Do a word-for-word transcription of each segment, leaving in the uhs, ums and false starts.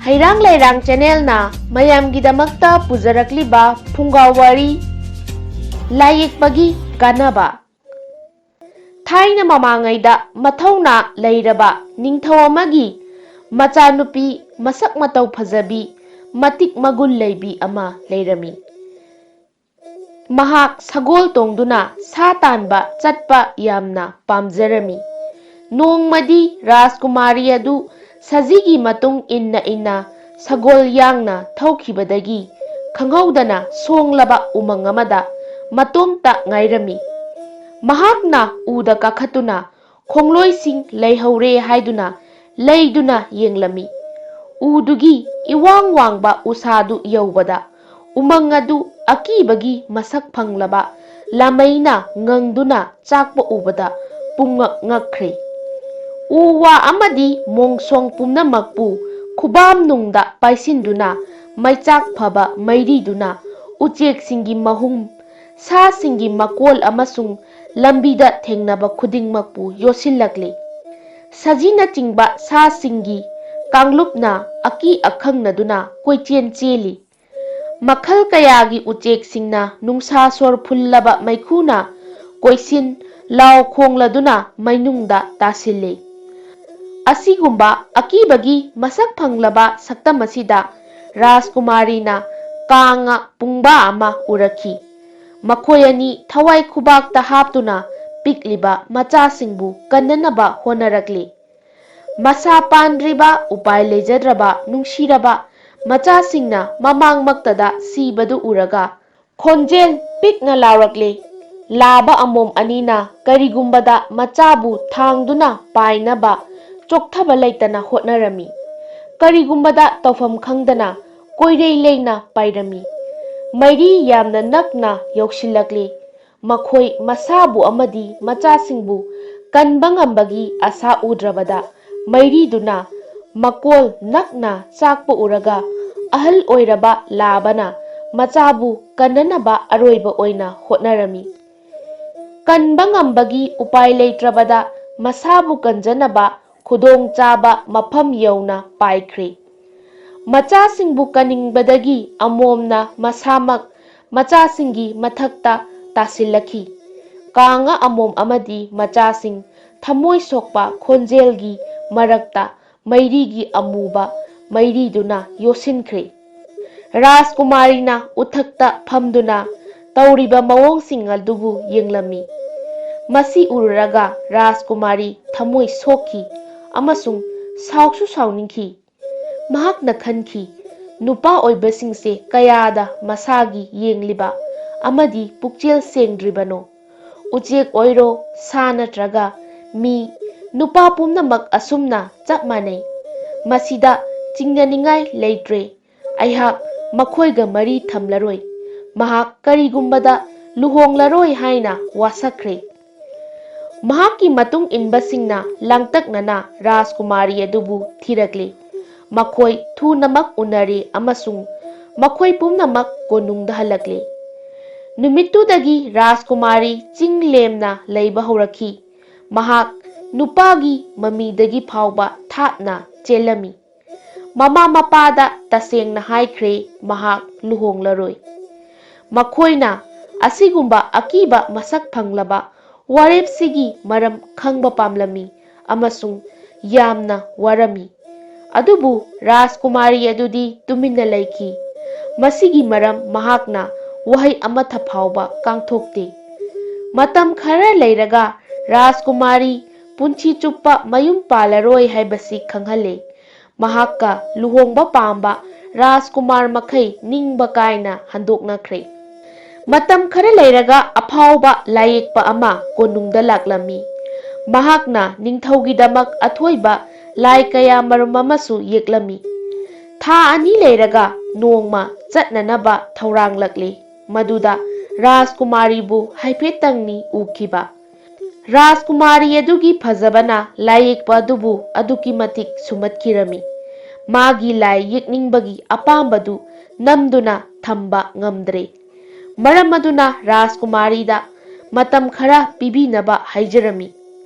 ꯍꯩꯔꯥꯡ ꯂꯩꯔꯥꯡ ꯆꯦꯅꯦꯜꯅ ꯃꯌꯥꯝꯒꯤꯗꯃꯛꯇ ꯄꯨꯖꯔꯛꯂꯤꯕ ꯐꯨꯡꯒꯥ ꯋꯥꯔꯤ, ꯂꯥꯏꯌꯦꯛꯄꯒꯤ ꯀꯥꯟꯅꯕ꯫ ꯊꯥꯏꯅ ꯃꯃꯥꯡꯉꯩꯗ ꯃꯊꯧꯅꯥ ꯂꯩꯔꯕ ꯅꯤꯡꯊꯧ ꯑꯃꯒꯤ ꯃꯆꯥꯅꯨꯄꯤ ꯃꯁꯛ ꯃꯇꯧ ꯐꯖꯕꯤ, ꯃꯇꯤꯛ ꯃꯒꯨꯟ ꯂꯩꯕꯤ ꯑꯃ ꯂꯩꯔꯝꯃꯤ꯫ ꯃꯍꯥꯛ ꯁꯒꯣꯜ ꯇꯣꯡꯗꯨꯅ ꯁꯥ ꯇꯥꯟꯕ ꯆꯠꯄ ꯌꯥꯝꯅ ꯄꯥꯝꯖꯔꯝꯃꯤ꯫ ꯅꯣꯡꯃꯗꯤ ꯔꯥꯖꯀꯨꯃꯥꯔꯤ ꯑꯗꯨ ꯁꯖꯤꯒꯤ ꯃꯇꯨꯡ ꯏꯟꯅ ꯏꯟꯅ ꯁꯒꯣꯜ ꯌꯥꯡꯅ ꯊꯧꯈꯤꯕꯗꯒꯤ ꯈꯪꯍꯧꯗꯅ ꯁꯣꯡꯂꯕ ꯎꯃꯪ ꯑꯃꯗ ꯃꯇꯣꯝꯇ ꯉꯥꯏꯔꯝꯃꯤ꯫ ꯃꯍꯥꯛꯅ ꯎꯗ ꯀꯥꯈꯠꯇꯨꯅ ꯈꯣꯡꯂꯣꯏꯁꯤꯡ ꯂꯩꯍꯧꯔꯦ ꯍꯥꯏꯗꯨꯅ ꯂꯩꯗꯨꯅ ꯌꯦꯡꯂꯝꯃꯤ꯫ ꯎꯗꯨꯒꯤ ꯏꯋꯥꯡ ꯋꯥꯡꯕ ꯎꯁꯥꯗꯨ ꯌꯧꯕꯗ ꯎꯃꯪ ꯑꯗꯨ ꯑꯀꯤꯕꯒꯤ ꯃꯁꯛ ꯐꯪꯂꯕ ꯂꯥꯃꯩꯅ ꯉꯪꯗꯨꯅ ꯆꯥꯛꯄ ꯎꯕꯗ ꯄꯨꯡꯉꯛ ꯉꯛꯈ꯭ꯔꯦ꯫ ꯎ ꯋꯥ ꯑꯃꯗꯤ ꯃꯣꯡꯁꯣꯡ ꯄꯨꯝꯅꯃꯛꯄꯨ ꯈꯨꯕꯥꯝꯅꯨꯡꯗ ꯄꯥꯏꯁꯤꯟꯗꯨꯅ ꯃꯩꯆꯥꯛ ꯐꯕ ꯃꯩꯔꯤꯗꯨꯅ ꯎꯆꯦꯛꯁꯤꯡꯒꯤ ꯃꯍꯨꯝ, ꯁꯥꯁꯤꯡꯒꯤ ꯃꯀꯣꯜ ꯑꯃꯁꯨꯡ ꯂꯝꯕꯤꯗ ꯊꯦꯡꯅꯕ ꯈꯨꯗꯤꯡꯃꯛꯄꯨ ꯌꯣꯠꯁꯤꯜꯂꯛꯂꯤ꯫ ꯁꯖꯤꯅꯆꯤꯡꯕ ꯁꯥꯁꯤꯡꯒꯤ ꯀꯥꯡꯂꯨꯞꯅ ꯑꯀꯤ ꯑꯈꯪꯅꯗꯨꯅ ꯀꯣꯏꯆꯦꯟ ꯆꯦꯜꯂꯤ꯫ ꯃꯈꯜ ꯀꯌꯥꯒꯤ ꯎꯆꯦꯛꯁꯤꯡꯅ ꯅꯨꯡꯁꯥ ꯁꯣꯔ ꯐꯨꯜꯂꯕ ꯃꯩꯈꯨꯅ ꯀꯣꯏꯁꯤꯟ ꯂꯥꯎ ꯈꯣꯡꯂꯗꯨꯅ ꯃꯩꯅꯨꯡꯗ ꯇꯥꯁꯤꯜꯂꯤ꯫ ꯑꯁꯤꯒꯨꯝꯕ ꯑꯀꯤꯕꯒꯤ ꯃꯁꯛ ꯐꯪꯂꯕ ꯁꯛꯇꯝ ꯑꯁꯤꯗ ꯔꯥꯖꯀꯨꯃꯥꯔꯤꯅ ꯀꯥꯡꯉ ꯄꯨꯡꯕꯥ ꯑꯃ ꯎꯔꯛꯈꯤ꯫ ꯃꯈꯣꯏ ꯑꯅꯤ ꯊꯋꯥꯏ ꯈꯨꯕꯥꯛꯇ ꯍꯥꯞꯇꯨꯅ ꯄꯤꯛꯂꯤꯕ ꯃꯆꯥꯁꯤꯡꯕꯨ ꯀꯟꯅꯅꯕ ꯍꯣꯠꯅꯔꯛꯂꯤ꯫ ꯃꯁꯥ ꯄꯥꯟꯗ꯭ꯔꯤꯕ, ꯎꯄꯥꯏ ꯂꯩꯖꯗ꯭ꯔꯕ, ꯅꯨꯡꯁꯤꯔꯕ ꯃꯆꯥꯁꯤꯡꯅ ꯃꯃꯥꯡꯃꯛꯇꯗ ꯁꯤꯕꯗꯨ ꯎꯔꯒ ꯈꯣꯟꯖꯦꯜ ꯄꯤꯛꯅ ꯂꯥꯎꯔꯛꯂꯦ꯫ ꯂꯥꯕ ꯑꯃꯣꯝ ꯑꯅꯤꯅ ꯀꯔꯤꯒꯨꯝꯕꯗ ꯃꯆꯥꯕꯨ ꯊꯥꯡꯗꯨꯅ ꯄꯥꯏꯅꯕ ꯆꯣꯛꯊꯕ ꯂꯩꯇꯅ ꯍꯣꯠꯅꯔꯝꯃꯤ꯫ ꯀꯔꯤꯒꯨꯝꯕꯗ ꯇꯧꯐꯝ ꯈꯪꯗꯅ ꯀꯣꯏꯔꯩ ꯂꯩꯅ ꯄꯥꯏꯔꯝꯃꯤ꯫ ꯃꯩꯔꯤ ꯌꯥꯝꯅ ꯅꯛꯅ ꯌꯧꯁꯤꯜꯂꯛꯂꯦ꯫ ꯃꯈꯣꯏ ꯃꯁꯥꯕꯨ ꯑꯃꯗꯤ ꯃꯆꯥꯁꯤꯡꯕꯨ ꯀꯟꯕ ꯉꯝꯕꯒꯤ ꯑꯁꯥ ꯎꯗ꯭ꯔꯕꯗ ꯃꯩꯔꯤꯗꯨꯅ ꯃꯀꯣꯜ ꯅꯛꯅ ꯆꯥꯛꯄ ꯎꯔꯒ ꯑꯍꯜ ꯑꯣꯏꯔꯕ ꯂꯥꯕꯅ ꯃꯆꯥꯕꯨ ꯀꯟꯅꯅꯕ ꯑꯔꯣꯏꯕ ꯑꯣꯏꯅ ꯍꯣꯠꯅꯔꯝꯃꯤ꯫ ꯀꯟꯕ ꯉꯝꯕꯒꯤ ꯎꯄꯥꯏ ꯂꯩꯇ꯭ꯔꯕꯗ ꯃꯁꯥꯕꯨ ꯀꯟꯖꯅꯕ ꯈꯨꯗꯣꯡꯆꯥꯕ ꯃꯐꯝ ꯌꯧꯅ ꯄꯥꯏꯈ꯭ꯔꯦ꯫ ꯃꯆꯥꯁꯤꯡꯕꯨ ꯀꯟꯅꯤꯡꯕꯗꯒꯤ ꯑꯃꯣꯝꯅ ꯃꯁꯥꯃꯛ ꯃꯆꯥꯁꯤꯡꯒꯤ ꯃꯊꯛꯇ ꯇꯥꯁꯤꯜꯂꯛꯈꯤ꯫ ꯀꯥꯡꯉ ꯑꯃꯣꯝ ꯑꯃꯗꯤ ꯃꯆꯥꯁꯤꯡ ꯊꯃꯣꯏ ꯁꯣꯛꯄ ꯈꯣꯟꯖꯦꯜꯒꯤ ꯃꯔꯛꯇ ꯃꯩꯔꯤꯒꯤ ꯑꯃꯨꯕ ꯃꯩꯔꯤꯗꯨꯅ ꯌꯣꯠꯁꯤꯟꯈ꯭ꯔꯦ꯫ ꯔꯥꯖꯀꯨꯃꯥꯔꯤꯅ ꯎꯊꯛꯇ ꯐꯝꯗꯨꯅ ꯇꯧꯔꯤꯕ ꯃꯑꯣꯡꯁꯤꯡ ꯑꯗꯨꯕꯨ ꯌꯦꯡꯂꯝꯃꯤ꯫ ꯃꯁꯤ ꯎꯔꯨꯔꯒ ꯔꯥꯖꯀꯨꯃꯥꯔꯤ ꯊꯃꯣꯏ ꯁꯣꯛꯈꯤ ꯑꯃꯁꯨꯡ ꯁꯥꯎꯁꯨ ꯁꯥꯎꯅꯤꯡꯈꯤ꯫ ꯃꯍꯥꯛꯅ ꯈꯟꯈꯤ, ꯅꯨꯄꯥ ꯑꯣꯏꯕꯁꯤꯡꯁꯦ ꯀꯌꯥꯗ ꯃꯁꯥꯒꯤ ꯌꯦꯡꯂꯤꯕ ꯑꯃꯗꯤ ꯄꯨꯛꯆꯦꯜ ꯁꯦꯡꯗ꯭ꯔꯤꯕꯅꯣ? ꯎꯆꯦꯛ ꯑꯣꯏꯔꯣ, ꯁꯥ ꯅꯠꯇ꯭ꯔꯒ ꯃꯤ, ꯅꯨꯄꯥ ꯄꯨꯝꯅꯃꯛ ꯑꯁꯨꯝꯅ ꯆꯞ ꯃꯥꯟꯅꯩ꯫ ꯃꯁꯤꯗ ꯆꯤꯡꯅꯅꯤꯡꯉꯥꯏ ꯂꯩꯇ꯭ꯔꯦ꯫ ꯑꯩꯍꯥꯛ ꯃꯈꯣꯏꯒ ꯃꯔꯤ ꯊꯝꯂꯔꯣꯏ꯫ ꯃꯍꯥꯛ ꯀꯔꯤꯒꯨꯝꯕꯗ ꯂꯨꯍꯣꯡꯂꯔꯣꯏ ꯍꯥꯏꯅ ꯋꯥꯁꯛꯈ꯭ꯔꯦ꯫ ꯃꯍꯥꯛꯀꯤ ꯃꯇꯨꯡ ꯏꯟꯕꯁꯤꯡꯅ ꯂꯥꯡꯇꯛꯅꯅ ꯔꯥꯖꯀꯨꯃꯥꯔꯤ ꯑꯗꯨꯕꯨ ꯊꯤꯔꯛꯂꯤ꯫ ꯃꯈꯣꯏ ꯊꯨꯅꯃꯛ ꯎꯅꯔꯦ ꯑꯃꯁꯨꯡ ꯃꯈꯣꯏ ꯄꯨꯝꯅꯃꯛ ꯀꯣꯅꯨꯡꯗ ꯍꯜꯂꯛꯂꯦ꯫ ꯅꯨꯃꯤꯠꯇꯨꯗꯒꯤ ꯔꯥꯖꯀꯨꯃꯥꯔꯤ ꯆꯤꯡ ꯂꯦꯝꯅ ꯂꯩꯕ ꯍꯧꯔꯛꯈꯤ꯫ ꯃꯍꯥꯛ ꯅꯨꯄꯥꯒꯤ ꯃꯃꯤꯗꯒꯤ ꯐꯥꯎꯕ ꯊꯥꯞꯅ ꯆꯦꯜꯂꯝꯃꯤ꯫ ꯃꯃꯥ ꯃꯄꯥꯗ ꯇꯁꯦꯡꯅ ꯍꯥꯏꯈ꯭ꯔꯦ, ꯃꯍꯥꯛ ꯂꯨꯍꯣꯡꯂꯔꯣꯏ꯫ ꯃꯈꯣꯏꯅ ꯑꯁꯤꯒꯨꯝꯕ ꯑꯀꯤꯕ ꯃꯁꯛ ꯐꯪꯂꯕ ꯋꯥꯔꯦꯞꯁꯤꯒꯤ ꯃꯔꯝ ꯈꯪꯕ ꯄꯥꯝꯂꯝꯃꯤ ꯑꯃꯁꯨꯡ ꯌꯥꯝꯅ ꯋꯥꯔꯝꯃꯤ꯫ ꯑꯗꯨꯕꯨ ꯔꯥꯖꯀꯨꯃꯥꯔꯤ ꯑꯗꯨꯗꯤ ꯇꯨꯃꯤꯟꯅ ꯂꯩꯈꯤ꯫ ꯃꯁꯤꯒꯤ ꯃꯔꯝ ꯃꯍꯥꯛꯅ ꯋꯥꯍꯩ ꯑꯃꯠꯇ ꯐꯥꯎꯕ ꯀꯥꯡꯊꯣꯛꯇꯦ꯫ ꯃꯇꯝ ꯈꯔ ꯂꯩꯔꯒ ꯔꯥꯖꯀꯨꯃꯥꯔꯤ ꯄꯨꯟꯁꯤ ꯆꯨꯞꯄ ꯃꯌꯨꯝ ꯄꯥꯜꯂꯔꯣꯏ ꯍꯥꯏꯕꯁꯤ ꯈꯪꯍꯜꯂꯦ꯫ ꯃꯍꯥꯛꯀ ꯂꯨꯍꯣꯡꯕ ꯄꯥꯝꯕ ꯔꯥꯖꯀꯨꯃꯥꯔ ꯃꯈꯩ ꯅꯤꯡꯕ ꯀꯥꯏꯅ ꯍꯟꯗꯣꯛꯅꯈ꯭ꯔꯦ꯫ ꯃꯇꯝ ꯈꯔ ꯂꯩꯔꯒ ꯑꯐꯥꯎꯕ ꯂꯥꯏꯌꯦꯛꯄ ꯑꯃ ꯀꯣꯅꯨꯡꯗ ꯂꯥꯛꯂꯝꯃꯤ꯫ ꯃꯍꯥꯛꯅ ꯅꯤꯡꯊꯧꯒꯤꯗꯃꯛ ꯑꯊꯣꯏꯕ ꯂꯥꯏ ꯀꯌꯥ ꯃꯔꯨꯝ ꯑꯃꯁꯨ ꯌꯦꯛꯂꯝꯃꯤ꯫ ꯊꯥ ꯑꯅꯤ ꯂꯩꯔꯒ ꯅꯣꯡꯃ ꯆꯠꯅꯅꯕ ꯊꯧꯔꯥꯡꯂꯛꯂꯤ꯫ ꯃꯗꯨꯗ ꯔꯥꯖꯀꯨꯃꯥꯔꯤꯕꯨ ꯍꯥꯏꯐꯦꯠꯇꯪꯅꯤ ꯎꯈꯤꯕ꯫ ꯔꯥꯖꯀꯨꯃꯥꯔꯤ ꯑꯗꯨꯒꯤ ꯐꯖꯕꯅ ꯂꯥꯏꯌꯦꯛꯄ ꯑꯗꯨꯕꯨ ꯑꯗꯨꯛꯀꯤ ꯃꯇꯤꯛ ꯁꯨꯝꯍꯠꯈꯤꯔꯝꯃꯤ꯫ ꯃꯥꯒꯤ ꯂꯥꯏ ꯌꯦꯛꯅꯤꯡꯕꯒꯤ ꯑꯄꯥꯝꯕꯗꯨ ꯅꯝꯗꯨꯅ ꯊꯝꯕ ꯉꯝꯗ꯭ꯔꯦ꯫ ꯃꯔꯝ ꯑꯗꯨꯅ ꯔꯥꯖꯀꯨꯃꯥꯔꯤꯗ ꯃꯇꯝ ꯈꯔ ꯄꯤꯕꯤꯅꯕ ꯍꯥꯏꯖꯔꯝꯃꯤ꯫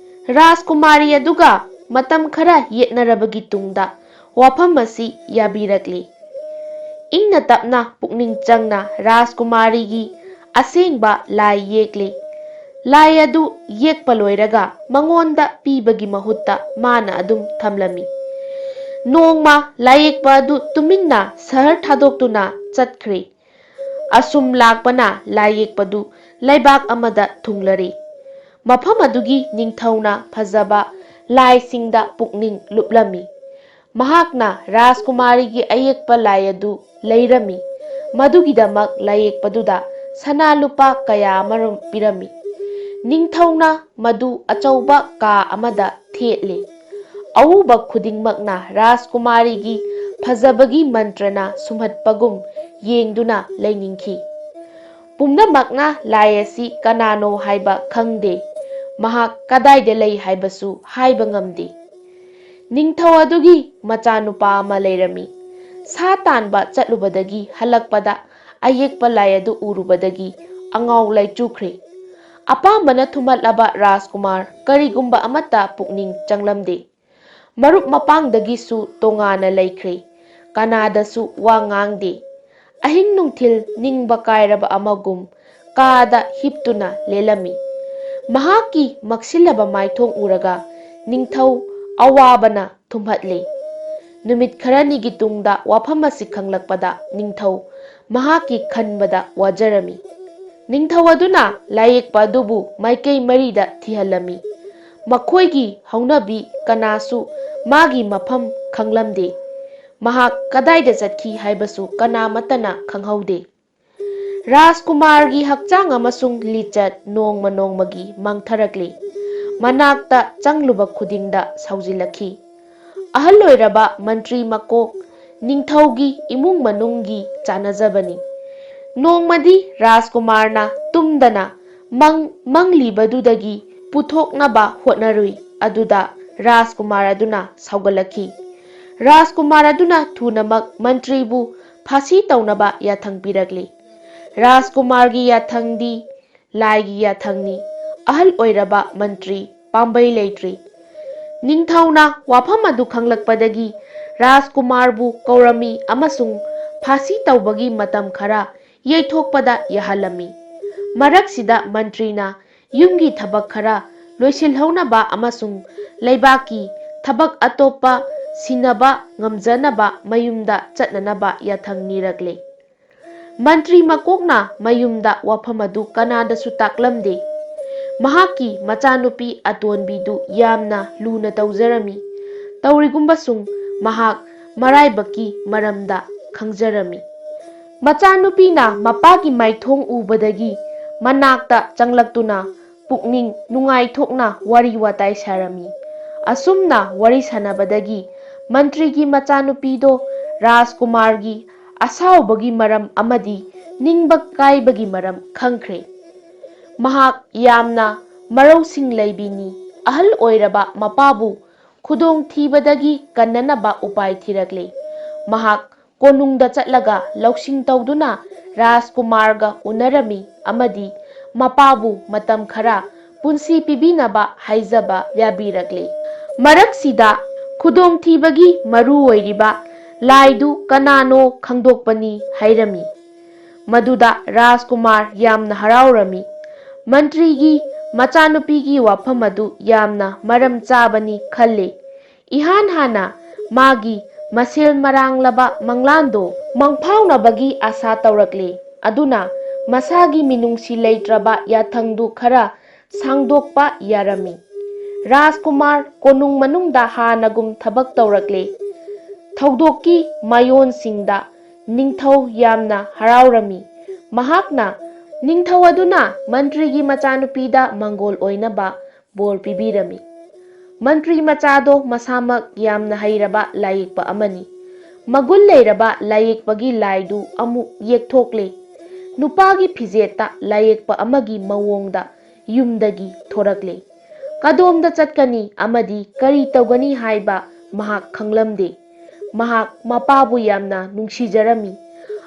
ꯔꯥꯖꯀꯨꯃꯥꯔꯤ ꯑꯗꯨꯒ ꯃꯇꯝ ꯈꯔ ꯌꯦꯠꯅꯔꯕꯒꯤ ꯇꯨꯡꯗ ꯋꯥꯐꯝ ꯑꯁꯤ ꯌꯥꯕꯤꯔꯛꯂꯤ꯫ ꯏꯪꯅ ꯇꯞꯅ ꯄꯨꯛꯅꯤꯡ ꯆꯪꯅ ꯔꯥꯖꯀꯨꯃꯥꯔꯤꯒꯤ ꯑꯁꯦꯡꯕ ꯂꯥꯏ ꯌꯦꯛꯂꯤ꯫ ꯂꯥꯏ ꯑꯗꯨ ꯌꯦꯛꯄ ꯂꯣꯏꯔꯒ ꯃꯉꯣꯟꯗ ꯄꯤꯕꯒꯤ ꯃꯍꯨꯠꯇ ꯃꯥꯅ ꯑꯗꯨꯝ ꯊꯝꯂꯝꯃꯤ꯫ ꯅꯣꯡꯃ ꯂꯥꯏꯌꯦꯛꯄ ꯑꯗꯨ ꯇꯨꯃꯤꯟꯅ ꯁꯍꯔ ꯊꯥꯗꯣꯛꯇꯨꯅ ꯆꯠꯈ꯭ꯔꯦ꯫ ꯑꯁꯨꯝ ꯂꯥꯛꯄꯅ ꯂꯥꯏꯌꯦꯛꯄꯗꯨ ꯂꯩꯕꯥꯛ ꯑꯃꯗ ꯊꯨꯡꯂꯔꯤ꯫ ꯃꯐꯝ ꯑꯗꯨꯒꯤ ꯅꯤꯡꯊꯧꯅ ꯐꯖꯕ ꯂꯥꯏꯁꯤꯡꯗ ꯄꯨꯛꯅꯤꯡ ꯂꯨꯞꯂꯝꯃꯤ꯫ ꯃꯍꯥꯛꯅ ꯔꯥꯖꯀꯨꯃꯥꯔꯤꯒꯤ ꯑꯌꯦꯛꯄ ꯂꯥꯏ ꯑꯗꯨ ꯂꯩꯔꯝꯃꯤ꯫ ꯃꯗꯨꯒꯤꯗꯃꯛ ꯂꯥꯏꯌꯦꯛꯄꯗꯨꯗ ꯁꯅꯥ ꯂꯨꯄꯥ ꯀꯌꯥ ꯑꯃꯔꯣꯝ ꯄꯤꯔꯝꯃꯤ꯫ ꯅꯤꯡꯊꯧꯅ ꯃꯗꯨ ꯑꯆꯧꯕ ꯀꯥ ꯑꯃꯗ ꯊꯦꯠꯂꯦ꯫ ꯑꯎꯕ ꯈꯨꯗꯤꯡꯃꯛꯅ ꯔꯥꯖꯀꯨꯃꯥꯔꯤꯒꯤ ꯐꯖꯕꯒꯤ ꯃꯟꯇ꯭ꯔꯅ ꯁꯨꯝꯍꯠꯄꯒꯨꯝ ꯌꯦꯡꯗꯨꯅ ꯂꯩꯅꯤꯡꯈꯤ꯫ ꯄꯨꯝꯅꯃꯛꯅ ꯂꯥꯏ ꯑꯁꯤ ꯀꯅꯥꯅꯣ ꯍꯥꯏꯕ ꯈꯪꯗꯦ꯫ ꯃꯍꯥꯛ ꯀꯗꯥꯏꯗ ꯂꯩ ꯍꯥꯏꯕꯁꯨ ꯍꯥꯏꯕ ꯉꯝꯗꯦ꯫ ꯅꯤꯡꯊꯧ ꯑꯗꯨꯒꯤ ꯃꯆꯥꯅꯨꯄꯥ ꯑꯃ ꯂꯩꯔꯝꯃꯤ꯫ ꯁꯥ ꯇꯥꯟꯕ ꯆꯠꯂꯨꯕꯗꯒꯤ ꯍꯜꯂꯛꯄꯗ ꯑꯌꯦꯛꯄ ꯂꯥꯏ ꯑꯗꯨ ꯎꯔꯨꯕꯗꯒꯤ ꯑꯉꯥꯎ ꯂꯩꯆꯨꯈ꯭ꯔꯦ꯫ ꯑꯄꯥꯝꯕꯅ ꯊꯨꯝꯍꯠꯂꯕ ꯔꯥꯖꯀꯨꯃꯥꯔ ꯀꯔꯤꯒꯨꯝꯕ ꯑꯃꯠꯇ ꯄꯨꯛꯅꯤꯡ ꯆꯪꯂꯝꯗꯦ꯫ ꯃꯔꯨꯞ ꯃꯄꯥꯡꯗꯒꯤꯁꯨ ꯇꯣꯉꯥꯟꯅ ꯂꯩꯈ꯭ꯔꯦ꯫ ꯀꯅꯥꯗꯁꯨ ꯋꯥ ꯉꯥꯡꯗꯦ꯫ ꯑꯍꯤꯡ ꯅꯨꯡꯊꯤꯜ ꯅꯤꯡꯕ ꯀꯥꯏꯔꯕ ꯑꯃꯒꯨꯝ ꯀꯥꯗ ꯍꯤꯞꯇꯨꯅ ꯂꯦꯜꯂꯝꯃꯤ꯫ ꯃꯍꯥꯛꯀꯤ ꯃꯛꯁꯤꯜꯂꯕ ꯃꯥꯏꯊꯣꯡ ꯎꯔꯒ ꯅꯤꯡꯊꯧ ꯑꯋꯥꯕꯅ ꯊꯨꯝꯍꯠꯂꯦ꯫ ꯅꯨꯃꯤꯠ ꯈꯔꯅꯤꯒꯤ ꯇꯨꯡꯗ ꯋꯥꯐꯝ ꯑꯁꯤ ꯈꯪꯂꯛꯄꯗ ꯅꯤꯡꯊꯧ ꯃꯍꯥꯛꯀꯤ ꯈꯟꯕꯗ ꯋꯥꯖꯔꯝꯃꯤ꯫ ꯅꯤꯡꯊꯧ ꯑꯗꯨꯅ ꯂꯥꯏꯌꯦꯛꯄ ꯑꯗꯨꯕꯨ ꯃꯥꯏꯀꯩ ꯃꯔꯤꯗ ꯊꯤꯍꯜꯂꯝꯃꯤ꯫ ꯃꯈꯣꯏꯒꯤ ꯍꯧꯅꯕꯤ ꯀꯅꯥꯁꯨ ꯃꯥꯒꯤ ꯃꯐꯝ ꯈꯪꯂꯝꯗꯦ꯫ ꯃꯍꯥꯛ ꯀꯗꯥꯏꯗ ꯆꯠꯈꯤ ꯍꯥꯏꯕꯁꯨ ꯀꯅꯥꯃꯠꯇꯅ ꯈꯪꯍꯧꯗꯦ꯫ ꯔꯥꯖꯀꯨꯃꯥꯔꯒꯤ ꯍꯛꯆꯥꯡ ꯑꯃꯁꯨꯡ ꯂꯤꯆꯠ ꯅꯣꯡꯃ ꯅꯣꯡꯃꯒꯤ ꯃꯥꯡꯊꯔꯛꯂꯤ꯫ ꯃꯅꯥꯛꯇ ꯆꯪꯂꯨꯕ ꯈꯨꯗꯤꯡꯗ ꯁꯥꯎꯖꯤꯜꯂꯛꯈꯤ꯫ ꯑꯍꯜ ꯑꯣꯏꯔꯕ ꯃꯟꯇ꯭ꯔꯤ ꯃꯀꯣꯛ ꯅꯤꯡꯊꯧꯒꯤ ꯏꯃꯨꯡ ꯃꯅꯨꯡꯒꯤ ꯆꯥꯅꯖꯕꯅꯤ꯫ ꯅꯣꯡꯃꯗꯤ ꯔꯥꯖꯀꯨꯃꯥꯔꯅ ꯇꯨꯝꯗꯅ ꯃꯪ ꯃꯪꯂꯤꯕꯗꯨꯗꯒꯤ ꯄꯨꯊꯣꯛꯅꯕ ꯍꯣꯠꯅꯔꯨꯏ꯫ ꯑꯗꯨꯗ ꯔꯥꯖꯀꯨꯃꯥꯔ ꯑꯗꯨꯅ ꯁꯥꯎꯒꯠꯂꯛꯈꯤ꯫ ꯔꯥꯖꯀꯨꯃꯥꯔ ꯑꯗꯨꯅ ꯊꯨꯅꯃꯛ ꯃꯟꯇ꯭ꯔꯤꯕꯨ ꯐꯥꯁꯤ ꯇꯧꯅꯕ ꯌꯥꯊꯪ ꯄꯤꯔꯛꯂꯤ꯫ ꯔꯥꯖꯀꯨꯃꯥꯔꯒꯤ ꯌꯥꯊꯪꯗꯤ ꯂꯥꯏꯒꯤ ꯌꯥꯊꯪꯅꯤ꯫ ꯑꯍꯜ ꯑꯣꯏꯔꯕ ꯃꯟꯇ꯭ꯔꯤ ꯄꯥꯝꯕꯩ ꯂꯩꯇ꯭ꯔꯤ꯫ ꯅꯤꯡꯊꯧꯅ ꯋꯥꯐꯝ ꯑꯗꯨ ꯈꯪꯂꯛꯄꯗꯒꯤ ꯔꯥꯖꯀꯨꯃꯥꯔꯕꯨ ꯀꯧꯔꯝꯃꯤ ꯑꯃꯁꯨꯡ ꯐꯥꯁꯤ ꯇꯧꯕꯒꯤ ꯃꯇꯝ ꯈꯔ ꯌꯩꯊꯣꯛꯄꯗ ꯌꯥꯍꯜꯂꯝꯃꯤ꯫ ꯃꯔꯛꯁꯤꯗ ꯃꯟꯇ꯭ꯔꯤꯅ ꯌꯨꯝꯒꯤ ꯊꯕꯛ ꯈꯔ ꯂꯣꯏꯁꯤꯜꯍꯧꯅꯕ ꯑꯃꯁꯨꯡ ꯂꯩꯕꯥꯛꯀꯤ ꯊꯕꯛ ꯑꯇꯣꯞꯄ ꯁꯤꯟꯅꯕ ꯉꯝꯖꯅꯕ ꯃꯌꯨꯝꯗ ꯆꯠꯅꯅꯕ ꯌꯥꯊꯪ ꯅꯤꯔꯛꯂꯦ꯫ ꯃꯟꯇ꯭ꯔꯤ ꯃꯀꯣꯛꯅ ꯃꯌꯨꯝꯗ ꯋꯥꯐꯝ ꯑꯗꯨ ꯀꯅꯥꯗꯁꯨ ꯇꯥꯛꯂꯝꯗꯦ꯫ ꯃꯍꯥꯛꯀꯤ ꯃꯆꯥꯅꯨꯄꯤ ꯑꯇꯣꯟꯕꯤꯗꯨ ꯌꯥꯝꯅ ꯂꯨꯅ ꯇꯧꯖꯔꯝꯃꯤ꯫ ꯇꯧꯔꯤꯒꯨꯝꯕꯁꯨꯡ ꯃꯍꯥꯛ ꯃꯔꯥꯏꯕꯛꯀꯤ ꯃꯔꯝꯗ ꯈꯪꯖꯔꯝꯃꯤ꯫ ꯃꯆꯥꯅꯨꯄꯤꯅ ꯃꯄꯥꯒꯤ ꯃꯥꯏꯊꯣꯡ ꯎꯕꯗꯒꯤ ꯃꯅꯥꯛꯇ ꯆꯪꯂꯛꯇꯨꯅ ꯄꯨꯛꯅꯤꯡ ꯅꯨꯡꯉꯥꯏꯊꯣꯛꯅ ꯋꯥꯔꯤ ꯋꯥꯇꯥꯏ ꯁꯥꯔꯝꯃꯤ꯫ ꯑꯁꯨꯝꯅ ꯋꯥꯔꯤ ꯁꯥꯟꯅꯕꯗꯒꯤ ꯃꯟꯇ꯭ꯔꯤꯒꯤ ꯃꯆꯥꯅꯨꯄꯤꯗꯣ ꯔꯥꯖꯀꯨꯃꯥꯔꯒꯤ ꯑꯁꯥꯎꯕꯒꯤ ꯃꯔꯝ ꯑꯃꯗꯤ ꯅꯤꯡꯕ ꯀꯥꯏꯕꯒꯤ ꯃꯔꯝ ꯈꯪꯈ꯭ꯔꯦ꯫ ꯃꯍꯥꯛ ꯌꯥꯝꯅ ꯃꯔꯧꯁꯤꯡ ꯂꯩꯕꯤꯅꯤ꯫ ꯑꯍꯜ ꯑꯣꯏꯔꯕ ꯃꯄꯥꯕꯨ ꯈꯨꯗꯣꯡꯊꯤꯕꯗꯒꯤ ꯀꯟꯅꯅꯕ ꯎꯄꯥꯏ ꯊꯤꯔꯛꯂꯦ꯫ ꯃꯍꯥꯛ ꯀꯣꯅꯨꯡꯗ ꯆꯠꯂꯒ ꯂꯧꯁꯤꯡ ꯇꯧꯗꯨꯅ ꯔꯥꯖꯀꯨꯃꯥꯔꯒ ꯎꯅꯔꯝꯃꯤ ꯑꯃꯗꯤ ꯃꯄꯥꯕꯨ ꯃꯇꯝ ꯈꯔ ꯄꯨꯟꯁꯤ ꯄꯤꯕꯤꯅꯕ ꯍꯥꯏꯖꯕ ꯌꯥꯕꯤꯔꯛꯂꯦ꯫ ꯃꯔꯛꯁꯤꯗ ꯈꯨꯗꯣꯡꯊꯤꯕꯒꯤ ꯃꯔꯨ ꯑꯣꯏꯔꯤꯕ ꯂꯥꯏꯗꯨ ꯀꯅꯥꯅꯣ ꯈꯪꯗꯣꯛꯄꯅꯤ ꯍꯥꯏꯔꯝꯃꯤ꯫ ꯃꯗꯨꯗ ꯔꯥꯖꯀꯨꯃꯥꯔ ꯌꯥꯝꯅ ꯍꯔꯥꯎꯔꯝꯃꯤ꯫ ꯃꯟꯇ꯭ꯔꯤꯒꯤ ꯃꯆꯥꯅꯨꯄꯤꯒꯤ ꯋꯥꯐꯝ ꯑꯗꯨ ꯌꯥꯝꯅ ꯃꯔꯝ ꯆꯥꯕꯅꯤ ꯈꯜꯂꯤ꯫ ꯏꯍꯥꯟ ꯍꯥꯟꯅ ꯃꯥꯒꯤ ꯃꯁꯦꯜ ꯃꯔꯥꯡꯂꯕ ꯃꯪꯂꯥꯟꯗꯣ ꯃꯪꯐꯥꯎꯅꯕꯒꯤ ꯑꯥꯁꯥ ꯇꯧꯔꯛꯂꯦ꯫ ꯑꯗꯨꯅ ꯃꯁꯥꯒꯤ ꯃꯤꯅꯨꯡꯁꯤ ꯂꯩꯇ꯭ꯔꯕ ꯌꯥꯊꯪꯗꯨ ꯈꯔ ꯁꯥꯡꯗꯣꯛꯄ ꯌꯥꯔꯝꯃꯤ꯫ ꯔꯥꯖꯀꯨꯃꯥꯔ ꯀꯣꯅꯨꯡ ꯃꯅꯨꯡꯗ ꯍꯥꯟꯅꯒꯨꯝ ꯊꯕꯛ ꯇꯧꯔꯛꯂꯦ꯫ ꯊꯧꯗꯣꯛꯀꯤ ꯃꯌꯣꯟꯁꯤꯡꯗ ꯅꯤꯡꯊꯧ ꯌꯥꯝꯅ ꯍꯔꯥꯎꯔꯝꯃꯤ꯫ ꯃꯍꯥꯛꯅ ꯅꯤꯡꯊꯧ ꯑꯗꯨꯅ ꯃꯟꯇ꯭ꯔꯤꯒꯤ ꯃꯆꯥꯅꯨꯄꯤꯗ ꯃꯪꯒꯣꯜ ꯑꯣꯏꯅꯕ ꯕꯣꯔ ꯄꯤꯕꯤꯔꯝꯃꯤ꯫ ꯃꯟꯇ꯭ꯔꯤ ꯃꯆꯥꯗꯣ ꯃꯁꯥꯃꯛ ꯌꯥꯝꯅ ꯍꯩꯔꯕ ꯂꯥꯏꯌꯦꯛꯄ ꯑꯃꯅꯤ꯫ ꯃꯒꯨꯟ ꯂꯩꯔꯕ ꯂꯥꯏꯌꯦꯛꯄꯒꯤ ꯂꯥꯏꯗꯨ ꯑꯃꯨꯛ ꯌꯦꯛꯊꯣꯛꯂꯦ꯫ ꯅꯨꯄꯥꯒꯤ ꯐꯤꯖꯦꯠꯇ ꯂꯥꯏꯌꯦꯛꯄ ꯑꯃꯒꯤ ꯃꯑꯣꯡꯗ ꯌꯨꯝꯗꯒꯤ ꯊꯣꯔꯛꯂꯦ꯫ ꯀꯗꯣꯝꯗ ꯆꯠꯀꯅꯤ ꯑꯃꯗꯤ ꯀꯔꯤ ꯇꯧꯒꯅꯤ ꯍꯥꯏꯕ ꯃꯍꯥꯛ ꯈꯪꯂꯝꯗꯦ꯫ ꯃꯍꯥꯛ ꯃꯄꯥꯕꯨ ꯌꯥꯝꯅ ꯅꯨꯡꯁꯤꯖꯔꯝꯃꯤ꯫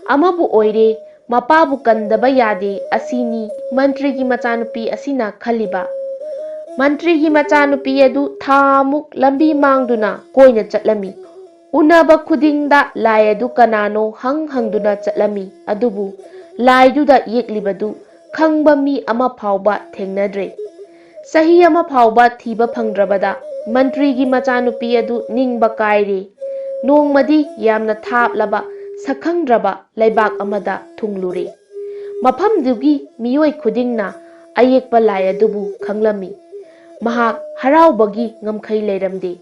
ꯑꯃꯕꯨ ꯑꯣꯏꯔꯦ, ꯃꯄꯥꯕꯨ ꯀꯟꯗꯕ ꯌꯥꯗꯦ ꯑꯁꯤꯅꯤ ꯃꯟꯇ꯭ꯔꯤꯒꯤ ꯃꯆꯥꯅꯨꯄꯤ ꯑꯁꯤꯅ ꯈꯜꯂꯤꯕ꯫ ꯃꯟꯇ꯭ꯔꯤꯒꯤ ꯃꯆꯥꯅꯨꯄꯤ ꯑꯗꯨ ꯊꯥ ꯑꯃꯨꯛ ꯂꯝꯕꯤ ꯃꯥꯡꯗꯨꯅ ꯀꯣꯏꯅ ꯆꯠꯂꯝꯃꯤ꯫ ꯎꯅꯕ ꯈꯨꯗꯤꯡꯗ ꯂꯥꯏ ꯑꯗꯨ ꯀꯅꯥꯅꯣ ꯍꯪ ꯍꯪꯗꯨꯅ ꯆꯠꯂꯝꯃꯤ, ꯑꯗꯨꯕꯨ ꯂꯥꯏꯗꯨꯗ ꯌꯦꯛꯂꯤꯕꯗꯨ ꯈꯪꯕ ꯃꯤ ꯑꯃ ꯐꯥꯎꯕ ꯊꯦꯡꯅꯗ꯭ꯔꯦ꯫ ꯆꯍꯤ ꯑꯃ ꯐꯥꯎꯕ ꯊꯤꯕ ꯐꯪꯗ꯭ꯔꯕꯗ ꯃꯟꯇ꯭ꯔꯤꯒꯤ ꯃꯆꯥꯅꯨꯄꯤ ꯑꯗꯨ ꯅꯤꯡꯕ ꯀꯥꯏꯔꯦ꯫ ꯅꯣꯡꯃꯗꯤ ꯌꯥꯝꯅ ꯊꯥꯞꯂꯕ ꯁꯛꯈꯪꯗ꯭ꯔꯕ ꯂꯩꯕꯥꯛ ꯑꯃꯗ ꯊꯨꯡꯂꯨꯔꯦ꯫ ꯃꯐꯝꯗꯨꯒꯤ ꯃꯤꯑꯣꯏ ꯈꯨꯗꯤꯡꯅ ꯑꯌꯦꯛꯄ ꯂꯥꯏ ꯑꯗꯨꯕꯨ ꯈꯪꯂꯝꯃꯤ꯫ ꯃꯍꯥꯛ ꯍꯔꯥꯎꯕꯒꯤ ꯉꯝꯈꯩ ꯂꯩꯔꯝꯗꯦ꯫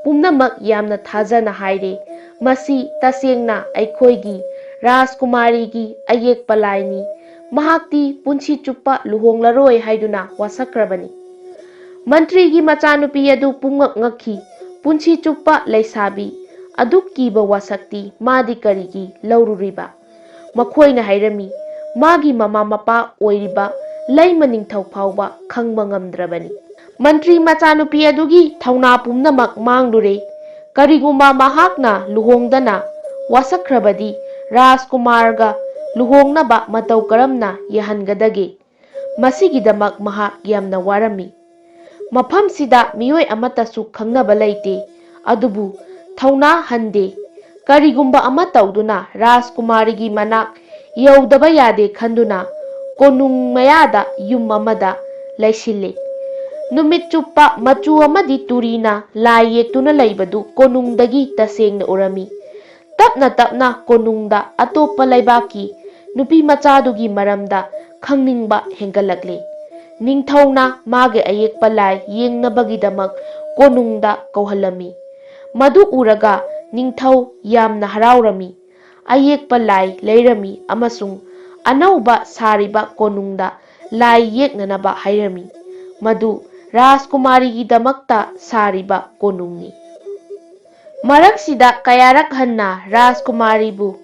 ꯄꯨꯝꯅꯃꯛ ꯌꯥꯝꯅ ꯊꯥꯖꯅ ꯍꯥꯏꯔꯦ, "ꯃꯁꯤ ꯇꯁꯦꯡꯅ ꯑꯩꯈꯣꯏꯒꯤ ꯔꯥꯖꯀꯨꯃꯥꯔꯤꯒꯤ ꯑꯌꯦꯛꯄ ꯂꯥꯏꯅꯤ꯫ ꯃꯍꯥꯛꯇꯤ ꯄꯨꯟꯁꯤ ꯆꯨꯞꯄ ꯂꯨꯍꯣꯡꯂꯔꯣꯏ" ꯍꯥꯏꯗꯨꯅ ꯋꯥꯁꯛꯈ꯭ꯔꯕꯅꯤ꯫ ꯃꯟꯇ꯭ꯔꯤꯒꯤ ꯃꯆꯥꯅꯨꯄꯤ ꯑꯗꯨ ꯄꯨꯡꯉꯛ ꯉꯛꯈꯤ꯫ ꯄꯨꯟꯁꯤ ꯆꯨꯞꯄ ꯂꯩꯁꯥꯕꯤ ꯑꯗꯨꯛ ꯀꯤꯕ ꯋꯥꯁꯛꯇꯤ ꯃꯥꯗꯤ ꯀꯔꯤꯒꯤ ꯂꯧꯔꯨꯔꯤꯕ? ꯃꯈꯣꯏꯅ ꯍꯥꯏꯔꯝꯃꯤ, ꯃꯥꯒꯤ ꯃꯃꯥ ꯃꯄꯥ ꯑꯣꯏꯔꯤꯕ ꯂꯩꯃ ꯅꯤꯡꯊꯧ ꯐꯥꯎꯕ ꯈꯪꯕ ꯉꯝꯗ꯭ꯔꯕꯅꯤ꯫ ꯃꯟꯇ꯭ꯔꯤ ꯃꯆꯥꯅꯨꯄꯤ ꯑꯗꯨꯒꯤ ꯊꯧꯅꯥ ꯄꯨꯝꯅꯃꯛ ꯃꯥꯡꯂꯨꯔꯦ꯫ ꯀꯔꯤꯒꯨꯝꯕ ꯃꯍꯥꯛꯅ ꯂꯨꯍꯣꯡꯗꯅ ꯋꯥꯁꯛꯈ꯭ꯔꯕꯗꯤ ꯔꯥꯖꯀꯨꯃꯥꯔꯒ ꯂꯨꯍꯣꯡꯅꯕ ꯃꯇꯧ ꯀꯔꯝꯅ ꯌꯥꯍꯟꯒꯗꯒꯦ? ꯃꯁꯤꯒꯤꯗꯃꯛ ꯃꯍꯥꯛ ꯌꯥꯝꯅ ꯋꯥꯔꯝꯃꯤ꯫ ꯃꯐꯝꯁꯤꯗ ꯃꯤꯑꯣꯏ ꯑꯃꯠꯇꯁꯨ ꯈꯪꯅꯕ ꯂꯩꯇꯦ, ꯑꯗꯨꯕꯨ ꯊꯧꯅꯥ ꯍꯟꯗꯦ꯫ ꯀꯔꯤꯒꯨꯝꯕ ꯑꯃ ꯇꯧꯗꯨꯅ ꯔꯥꯖꯀꯨꯃꯥꯔꯤꯒꯤ ꯃꯅꯥꯛ ꯌꯧꯗꯕ ꯌꯥꯗꯦ ꯈꯟꯗꯨꯅ ꯀꯣꯅꯨꯡ ꯃꯌꯥꯗ ꯌꯨꯝ ꯑꯃꯗ ꯂꯩꯁꯤꯜꯂꯤ꯫ ꯅꯨꯃꯤꯠ ꯆꯨꯞꯄ ꯃꯆꯨ ꯑꯃꯗꯤ ꯇꯨꯔꯤꯅ ꯂꯥꯏ ꯌꯦꯛꯇꯨꯅ ꯂꯩꯕꯗꯨ ꯀꯣꯅꯨꯡꯗꯒꯤ ꯇꯁꯦꯡꯅ ꯎꯔꯝꯃꯤ꯫ ꯇꯞꯅ ꯇꯞꯅ ꯀꯣꯅꯨꯡꯗ ꯑꯇꯣꯞꯄ ꯂꯩꯕꯥꯛꯀꯤ ꯅꯨꯄꯤ ꯃꯆꯥꯗꯨꯒꯤ ꯃꯔꯝꯗ ꯈꯪꯅꯤꯡꯕ ꯍꯦꯟꯒꯠꯂꯛꯂꯤ꯫ ꯅꯤꯡꯊꯧꯅ ꯃꯥꯒꯤ ꯑꯌꯦꯛꯄ ꯂꯥꯏ ꯌꯦꯡꯅꯕꯒꯤꯗꯃꯛ ꯀꯣꯅꯨꯡꯗ ꯀꯧꯍꯜꯂꯝꯃꯤ꯫ ꯃꯗꯨ ꯎꯔꯒ ꯅꯤꯡꯊꯧ ꯌꯥꯝꯅ ꯍꯔꯥꯎꯔꯝꯃꯤ꯫ ꯑꯌꯦꯛꯄ ꯂꯥꯏ ꯂꯩꯔꯝꯃꯤ ꯑꯃꯁꯨꯡ ꯑꯅꯧꯕ ꯁꯥꯔꯤꯕ ꯀꯣꯅꯨꯡꯗ ꯂꯥꯏ ꯌꯦꯛꯅꯅꯕ ꯍꯥꯏꯔꯝꯃꯤ꯫ ꯃꯗꯨ ꯔꯥꯖꯀꯨꯃꯥꯔꯤꯒꯤꯗꯃꯛꯇ ꯁꯥꯔꯤꯕ ꯀꯣꯅꯨꯡꯅꯤ꯫ ꯃꯔꯛꯁꯤꯗ ꯀꯌꯥꯔꯛ ꯍꯟꯅ ꯔꯥꯖꯀꯨꯃꯥꯔꯤꯕꯨ,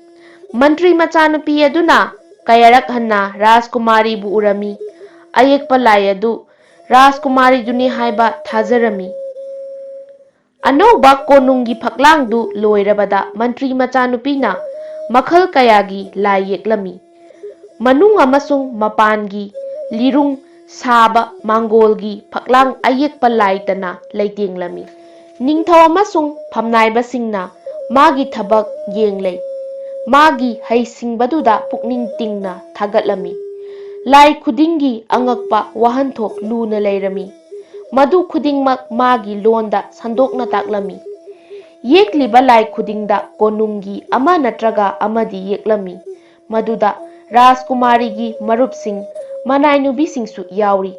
ꯃꯟꯇ꯭ꯔꯤ ꯃꯆꯥꯅꯨꯄꯤ ꯑꯗꯨꯅ ꯀꯌꯥꯔꯛ ꯍꯟꯅ ꯔꯥꯖꯀꯨꯃꯥꯔꯤꯕꯨ ꯎꯔꯝꯃꯤ꯫ ꯑꯌꯦꯛꯄ ꯂꯥꯏ ꯑꯗꯨ ꯔꯥꯖꯀꯨꯃꯥꯔꯤꯗꯨꯅꯤ ꯍꯥꯏꯕ ꯊꯥꯖꯔꯝꯃꯤ꯫ ꯑꯅꯧꯕ ꯀꯣꯅꯨꯡꯒꯤ ꯐꯛꯂꯥꯡꯗꯨ ꯂꯣꯏꯔꯕꯗ ꯃꯟꯇ꯭ꯔꯤ ꯃꯆꯥꯅꯨꯄꯤꯅ ꯃꯈꯜ ꯀꯌꯥꯒꯤ ꯂꯥꯏ ꯌꯦꯛꯂꯝꯃꯤ꯫ ꯃꯅꯨꯡ ꯑꯃꯁꯨꯡ ꯃꯄꯥꯟꯒꯤ ꯂꯤꯔꯨꯡ ꯁꯥꯕ ꯃꯥꯡꯒꯣꯜꯒꯤ ꯐꯛꯂꯥꯡ ꯑꯌꯦꯛꯄ ꯂꯥꯏꯇꯅ ꯂꯩꯇꯦꯡꯂꯝꯃꯤ꯫ ꯅꯤꯡꯊꯧ ꯑꯃꯁꯨꯡ ꯐꯝꯅꯥꯏꯕꯁꯤꯡꯅ ꯃꯥꯒꯤ ꯊꯕꯛ ꯌꯦꯡꯂꯩ꯫ ꯃꯥꯒꯤ ꯍꯩꯁꯤꯡꯕꯗꯨꯗ ꯄꯨꯛꯅꯤꯡ ꯇꯤꯡꯅ ꯊꯥꯒꯠꯂꯝꯃꯤ꯫ ꯂꯥꯏ ꯈꯨꯗꯤꯡꯒꯤ ꯑꯉꯛꯄ ꯋꯥꯍꯟꯊꯣꯛ ꯂꯨꯅ ꯂꯩꯔꯝꯃꯤ꯫ ꯃꯗꯨ ꯈꯨꯗꯤꯡꯃꯛ ꯃꯥꯒꯤ ꯂꯣꯟꯗ ꯁꯟꯗꯣꯛꯅ ꯇꯥꯛꯂꯝꯃꯤ꯫ ꯌꯦꯛꯂꯤꯕ ꯂꯥꯏ ꯈꯨꯗꯤꯡꯗ ꯀꯣꯅꯨꯡꯒꯤ ꯑꯃ ꯅꯠꯇ꯭ꯔꯒ ꯑꯃꯗꯤ ꯌꯦꯛꯂꯝꯃꯤ, ꯃꯗꯨꯗ ꯔꯥꯖꯀꯨꯃꯥꯔꯤꯒꯤ ꯃꯔꯨꯞꯁꯤꯡ, ꯃꯅꯥꯏꯅꯨꯕꯤꯁꯤꯡꯁꯨ ꯌꯥꯎꯔꯤ꯫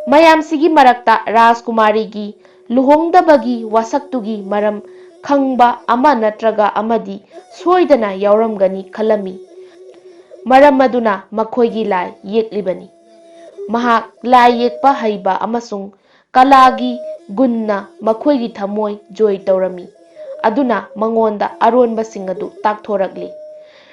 ꯃꯌꯥꯝꯁꯤꯒꯤ ꯃꯔꯛꯇ ꯔꯥꯖꯀꯨꯃꯥꯔꯤꯒꯤ ꯂꯨꯍꯣꯡꯗꯕꯒꯤ ꯋꯥꯁꯛꯇꯨꯒꯤ ꯃꯔꯝ ꯈꯪꯕ ꯑꯃ ꯅꯠꯇ꯭ꯔꯒ ꯑꯃꯗꯤ ꯁꯣꯏꯗꯅ ꯌꯥꯎꯔꯝꯒꯅꯤ ꯈꯜꯂꯝꯃꯤ꯫ ꯃꯔꯝ ꯑꯗꯨꯅ ꯃꯈꯣꯏꯒꯤ ꯂꯥꯏ ꯌꯦꯛꯂꯤꯕꯅꯤ꯫ ꯃꯍꯥꯛ ꯂꯥꯏ ꯌꯦꯛꯄ ꯍꯩꯕ ꯑꯃꯁꯨꯡ ꯀꯂꯥꯒꯤ ꯒꯨꯟꯅ ꯃꯈꯣꯏꯒꯤ ꯊꯃꯣꯏ ꯖꯣꯏ ꯇꯧꯔꯝꯃꯤ꯫ ꯑꯗꯨꯅ ꯃꯉꯣꯟꯗ ꯑꯔꯣꯟꯕꯁꯤꯡ ꯑꯗꯨ ꯇꯥꯛꯊꯣꯔꯛꯂꯤ꯫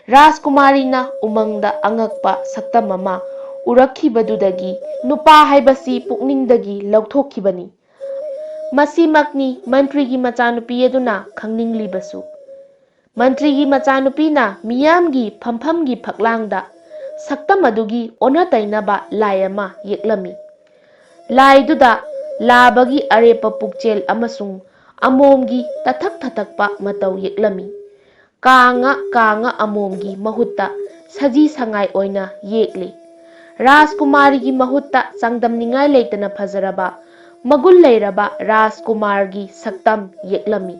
ꯔꯥꯖꯀꯨꯃꯥꯔꯤꯅ ꯎꯃꯪꯗ ꯑꯉꯛꯄ ꯁꯛꯇꯝ ꯑꯃ ꯎꯔꯛꯈꯤꯕꯗꯨꯗꯒꯤ ꯅꯨꯄꯥ ꯍꯥꯏꯕꯁꯤ ꯄꯨꯛꯅꯤꯡꯗꯒꯤ ꯂꯧꯊꯣꯛꯈꯤꯕꯅꯤ꯫ ꯃꯁꯤꯃꯛꯅꯤ ꯃꯟꯇ꯭ꯔꯤꯒꯤ ꯃꯆꯥꯅꯨꯄꯤ ꯑꯗꯨꯅ ꯈꯪꯅꯤꯡꯂꯤꯕꯁꯨ꯫ ꯃꯟꯇ꯭ꯔꯤꯒꯤ ꯃꯆꯥꯅꯨꯄꯤꯅ ꯃꯤꯌꯥꯝꯒꯤ ꯐꯝꯐꯝꯒꯤ ꯐꯛꯂꯥꯡꯗ ꯁꯛꯇꯝ ꯑꯗꯨꯒꯤ ꯑꯣꯟꯅ ꯇꯩꯅꯕ ꯂꯥꯏ ꯑꯃ ꯌꯦꯛꯂꯝꯃꯤ꯫ ꯂꯥꯏꯗꯨꯗ ꯂꯥꯕꯒꯤ ꯑꯔꯦꯞꯄ ꯄꯨꯛꯆꯦꯜ ꯑꯃꯁꯨꯡ ꯑꯃꯣꯝꯒꯤ ꯇꯊꯛ ꯊꯊꯛꯄ ꯃꯇꯧ ꯌꯦꯛꯂꯝꯃꯤ꯫ ꯀꯥꯡꯉ ꯀꯥꯡꯉ ꯑꯃꯣꯝꯒꯤ ꯃꯍꯨꯠꯇ ꯁꯖꯤ ꯁꯉꯥꯏ ꯑꯣꯏꯅ ꯌꯦꯛꯂꯤ꯫ ꯔꯥꯖꯀꯨꯃꯥꯔꯤꯒꯤ ꯃꯍꯨꯠꯇ ꯆꯥꯡꯗꯝꯅꯤꯡꯉꯥꯏ ꯂꯩꯇꯅ ꯐꯖꯔꯕ, ꯃꯒꯨꯟ ꯂꯩꯔꯕ ꯔꯥꯖꯀꯨꯃꯥꯔꯒꯤ ꯁꯛꯇꯝ ꯌꯦꯛꯂꯝꯃꯤ꯫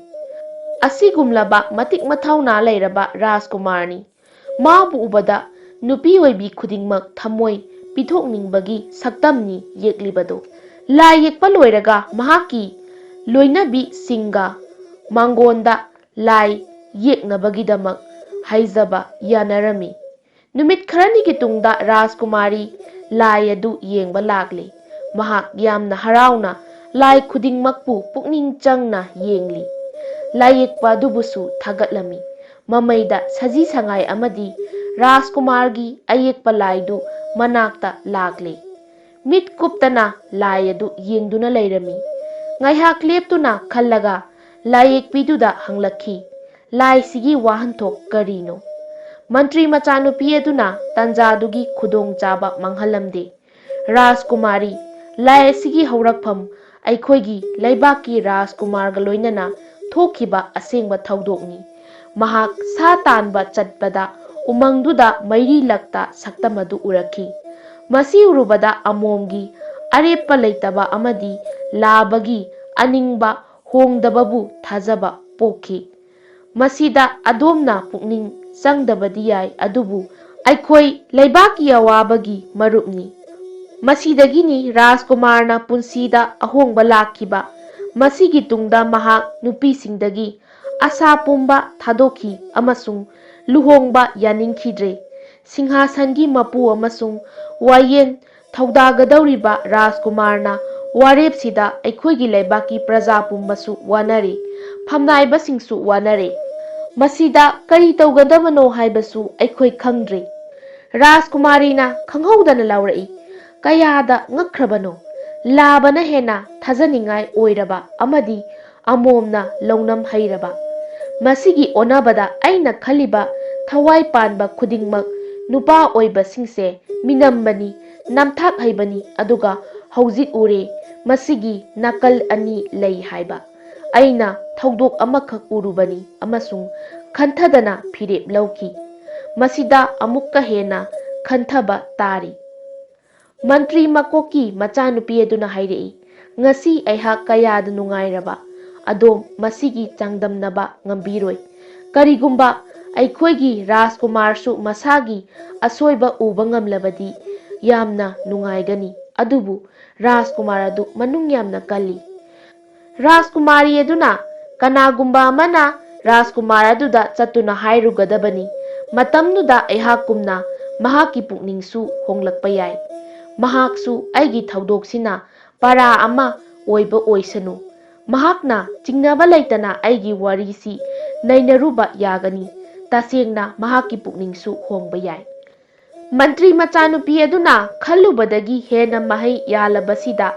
ꯑꯁꯤꯒꯨꯝꯂꯕ ꯃꯇꯤꯛ ꯃꯊꯧꯅꯥ ꯂꯩꯔꯕ ꯔꯥꯖꯀꯨꯃꯥꯔꯅꯤ꯫ ꯃꯥꯕꯨ ꯎꯕꯗ ꯅꯨꯄꯤ ꯑꯣꯏꯕꯤ ꯈꯨꯗꯤꯡꯃꯛ ꯊꯃꯣꯏ ꯄꯤꯊꯣꯛꯅꯤꯡꯕꯒꯤ ꯁꯛꯇꯝꯅꯤ ꯌꯦꯛꯂꯤꯕꯗꯨ꯫ ꯂꯥꯏ ꯌꯦꯛꯄ ꯂꯣꯏꯔꯒ ꯃꯍꯥꯛꯀꯤ ꯂꯣꯏꯅꯕꯤꯁꯤꯡꯒ ꯃꯥꯡꯒꯣꯟꯗ ꯂꯥꯏ ꯌꯦꯛꯅꯕꯒꯤꯗꯃꯛ ꯍꯥꯏꯖꯕ ꯌꯥꯅꯔꯝꯃꯤ꯫ ꯅꯨꯃꯤꯠ ꯈꯔꯅꯤꯒꯤ ꯇꯨꯡꯗ ꯔꯥꯖꯀꯨꯃꯥꯔꯤ ꯂꯥꯏ ꯑꯗꯨ ꯌꯦꯡꯕ ꯂꯥꯛꯂꯤ꯫ ꯃꯍꯥꯛ ꯌꯥꯝꯅ ꯍꯔꯥꯎꯅ ꯂꯥꯏ ꯈꯨꯗꯤꯡꯃꯛꯄꯨ ꯄꯨꯛꯅꯤꯡ ꯆꯪꯅ ꯌꯦꯡꯂꯤ꯫ ꯂꯥꯏꯌꯦꯛꯄ ꯑꯗꯨꯕꯨꯁꯨ ꯊꯥꯒꯠꯂꯝꯃꯤ꯫ ꯃꯃꯩꯗ ꯁꯖꯤ ꯁꯉꯥꯏ ꯑꯃꯗꯤ ꯔꯥꯖꯀꯨꯃꯥꯔꯒꯤ ꯑꯌꯦꯛꯄ ꯂꯥꯏꯗꯨ ꯃꯅꯥꯛꯇ ꯂꯥꯛꯂꯤ꯫ ꯃꯤꯠ ꯀꯨꯞꯇꯅ ꯂꯥꯏ ꯑꯗꯨ ꯌꯦꯡꯗꯨꯅ ꯂꯩꯔꯝꯃꯤ꯫ ꯉꯥꯏꯍꯥꯛ ꯂꯦꯞꯇꯨꯅ ꯈꯜꯂꯒ ꯂꯥꯏꯌꯦꯛꯄꯤꯗꯨꯗ ꯍꯪꯂꯛꯈꯤ, "ꯂꯥꯏꯁꯤꯒꯤ ꯋꯥꯍꯟꯊꯣꯛ ꯀꯔꯤꯅꯣ?" ꯃꯟꯇ꯭ꯔꯤ ꯃꯆꯥꯅꯨꯄꯤ ꯑꯗꯨꯅ ꯇꯥꯟꯖꯥꯗꯨꯒꯤ ꯈꯨꯗꯣꯡꯆꯥꯕ ꯃꯥꯡꯍꯜꯂꯝꯗꯦ꯫ "ꯔꯥꯖꯀꯨꯃꯥꯔꯤ, ꯂꯥꯏ ꯑꯁꯤꯒꯤ ꯍꯧꯔꯛꯐꯝ ꯑꯩꯈꯣꯏꯒꯤ ꯂꯩꯕꯥꯛꯀꯤ ꯔꯥꯖꯀꯨꯃꯥꯔꯒ ꯂꯣꯏꯅꯅ ꯊꯣꯛꯈꯤꯕ ꯑꯁꯦꯡꯕ ꯊꯧꯗꯣꯛꯅꯤ꯫ ꯃꯍꯥꯛ ꯁꯥ ꯇꯥꯟꯕ ꯆꯠꯄꯗ ꯎꯃꯪꯗꯨꯗ ꯃꯩꯔꯤ ꯂꯛꯇ ꯁꯛꯇꯝ ꯑꯗꯨ ꯎꯔꯛꯈꯤ꯫ ꯃꯁꯤ ꯎꯔꯨꯕꯗ ꯑꯃꯣꯝꯒꯤ ꯑꯔꯦꯞꯄ ꯂꯩꯇꯕ ꯑꯃꯗꯤ ꯂꯥꯕꯒꯤ ꯑꯅꯤꯡꯕ ꯍꯣꯡꯗꯕꯕꯨ ꯊꯥꯖꯕ ꯄꯣꯛꯈꯤ꯫ ꯃꯁꯤꯗ ꯑꯗꯣꯝꯅ ꯄꯨꯛꯅꯤꯡ ꯆꯪꯗꯕꯗꯤ ꯌꯥꯏ, ꯑꯗꯨꯕꯨ ꯑꯩꯈꯣꯏ ꯂꯩꯕꯥꯛꯀꯤ ꯑꯋꯥꯕꯒꯤ ꯃꯔꯨꯞꯅꯤ꯫ ꯃꯁꯤꯗꯒꯤꯅꯤ ꯔꯥꯖꯀꯨꯃꯥꯔꯅ ꯄꯨꯟꯁꯤꯗ ꯑꯍꯣꯡꯕ ꯂꯥꯛꯈꯤꯕ꯫ ꯃꯁꯤꯒꯤ ꯇꯨꯡꯗ ꯃꯍꯥꯛ ꯅꯨꯄꯤꯁꯤꯡꯗꯒꯤ ꯑꯁꯥ ꯄꯨꯝꯕ ꯊꯥꯗꯣꯛꯈꯤ ꯑꯃꯁꯨꯡ ꯂꯨꯍꯣꯡꯕ ꯌꯥꯅꯤꯡꯈꯤꯗ꯭ꯔꯦ꯫ ꯁꯤꯡꯍꯥꯁꯟꯒꯤ ꯃꯄꯨ ꯑꯃꯁꯨꯡ ꯋꯥꯌꯦꯜ ꯊꯧꯗꯥꯒꯗꯧꯔꯤꯕ ꯔꯥꯖꯀꯨꯃꯥꯔꯅ ꯋꯥꯔꯦꯞꯁꯤꯗ ꯑꯩꯈꯣꯏꯒꯤ ꯂꯩꯕꯥꯛꯀꯤ ꯄ꯭ꯔꯖꯥ ꯄꯨꯝꯕꯁꯨ ꯋꯥꯅꯔꯦ, ꯐꯝꯅꯥꯏꯕꯁꯤꯡꯁꯨ ꯋꯥꯅꯔꯦ꯫ ꯃꯁꯤꯗ ꯀꯔꯤ ꯇꯧꯒꯗꯕꯅꯣ ꯍꯥꯏꯕꯁꯨ ꯑꯩꯈꯣꯏ ꯈꯪꯗ꯭ꯔꯦ꯫ ꯔꯥꯖꯀꯨꯃꯥꯔꯤꯅ ꯈꯪꯍꯧꯗꯅ ꯂꯥꯎꯔꯛꯏ꯫ ꯀꯌꯥꯗ ꯉꯛꯈ꯭ꯔꯕꯅꯣ! ꯂꯥꯕꯅ ꯍꯦꯟꯅ ꯊꯥꯖꯅꯤꯡꯉꯥꯏ ꯑꯣꯏꯔꯕ ꯑꯃꯗꯤ ꯑꯃꯣꯝꯅ ꯂꯧꯅꯝ ꯍꯩꯔꯕ꯫ ꯃꯁꯤꯒꯤ ꯑꯣꯟꯅꯕꯗ ꯑꯩꯅ ꯈꯜꯂꯤꯕ ꯊꯋꯥꯏ ꯄꯥꯟꯕ ꯈꯨꯗꯤꯡꯃꯛ ꯅꯨꯄꯥ ꯑꯣꯏꯕꯁꯤꯡꯁꯦ ꯃꯤꯅꯝꯕꯅꯤ, ꯅꯝꯊꯥꯛ ꯍꯩꯕꯅꯤ, ꯑꯗꯨꯒ ꯍꯧꯖꯤꯛ ꯎꯔꯦ, ꯃꯁꯤꯒꯤ ꯅꯥꯀꯜ ꯑꯅꯤ ꯂꯩ ꯍꯥꯏꯕ꯫ ꯑꯩꯅ ꯊꯧꯗꯣꯛ ꯑꯃꯈꯛ ꯎꯔꯨꯕꯅꯤ ꯑꯃꯁꯨꯡ ꯈꯟꯊꯗꯅ ꯐꯤꯔꯦꯞ ꯂꯧꯈꯤ꯫ ꯃꯁꯤꯗ ꯑꯃꯨꯛꯀ ꯍꯦꯟꯅ ꯈꯟꯊꯕ ꯇꯥꯔꯤ꯫ ꯃꯟꯇ꯭ꯔꯤ ꯃꯀꯣꯛꯀꯤ ꯃꯆꯥꯅꯨꯄꯤ ꯑꯗꯨꯅ ꯍꯥꯏꯔꯛꯏ, "ꯉꯁꯤ ꯑꯩꯍꯥꯛ ꯀꯌꯥꯗ ꯅꯨꯡꯉꯥꯏꯔꯕ! ꯑꯗꯣꯝ ꯃꯁꯤꯒꯤ ꯆꯥꯡꯗꯝꯅꯕ ꯉꯝꯕꯤꯔꯣꯏ꯫ ꯀꯔꯤꯒꯨꯝꯕ ꯑꯩꯈꯣꯏꯒꯤ ꯔꯥꯖꯀꯨꯃꯥꯔꯁꯨ ꯃꯁꯥꯒꯤ ꯑꯁꯣꯏꯕ ꯎꯕ ꯉꯝꯂꯕꯗꯤ ꯌꯥꯝꯅ ꯅꯨꯡꯉꯥꯏꯒꯅꯤ꯫ ꯑꯗꯨꯕꯨ ꯔꯥꯖꯀꯨꯃꯥꯔ ꯑꯗꯨ ꯃꯅꯨꯡ ꯌꯥꯝꯅ ꯀꯜꯂꯤ꯫" ꯔꯥꯖꯀꯨꯃꯥꯔꯤ ꯑꯗꯨꯅ, "ꯀꯅꯥꯒꯨꯝꯕ ꯑꯃꯅ ꯔꯥꯖꯀꯨꯃꯥꯔ ꯑꯗꯨꯗ ꯆꯠꯇꯨꯅ ꯍꯥꯏꯔꯨꯒꯗꯕꯅꯤ, ꯃꯇꯝꯗꯨꯗ ꯑꯩꯍꯥꯛꯀꯨꯝꯅ ꯃꯍꯥꯛꯀꯤ ꯄꯨꯛꯅꯤꯡꯁꯨ ꯍꯣꯡꯂꯛꯄ ꯌꯥꯏ꯫ ꯃꯍꯥꯛꯁꯨ ꯑꯩꯒꯤ ꯊꯧꯗꯣꯛꯁꯤꯅ ꯄꯔꯥ ꯑꯃ ꯑꯣꯏꯕ ꯑꯣꯏꯁꯅꯨ꯫ ꯃꯍꯥꯛꯅ ꯆꯤꯡꯅꯕ ꯂꯩꯇꯅ ꯑꯩꯒꯤ ꯋꯥꯔꯤꯁꯤ ꯅꯩꯅꯔꯨꯕ ꯌꯥꯒꯅꯤ꯫ ꯇꯁꯦꯡꯅ ꯃꯍꯥꯛꯀꯤ ꯄꯨꯛꯅꯤꯡꯁꯨ ꯍꯣꯡꯕ ꯌꯥꯏ꯫" ꯃꯟꯇ꯭ꯔꯤ ꯃꯆꯥꯅꯨꯄꯤ ꯑꯗꯨꯅ ꯈꯜꯂꯨꯕꯗꯒꯤ ꯍꯦꯟꯅ ꯃꯍꯩ ꯌꯥꯜꯂꯕꯁꯤꯗ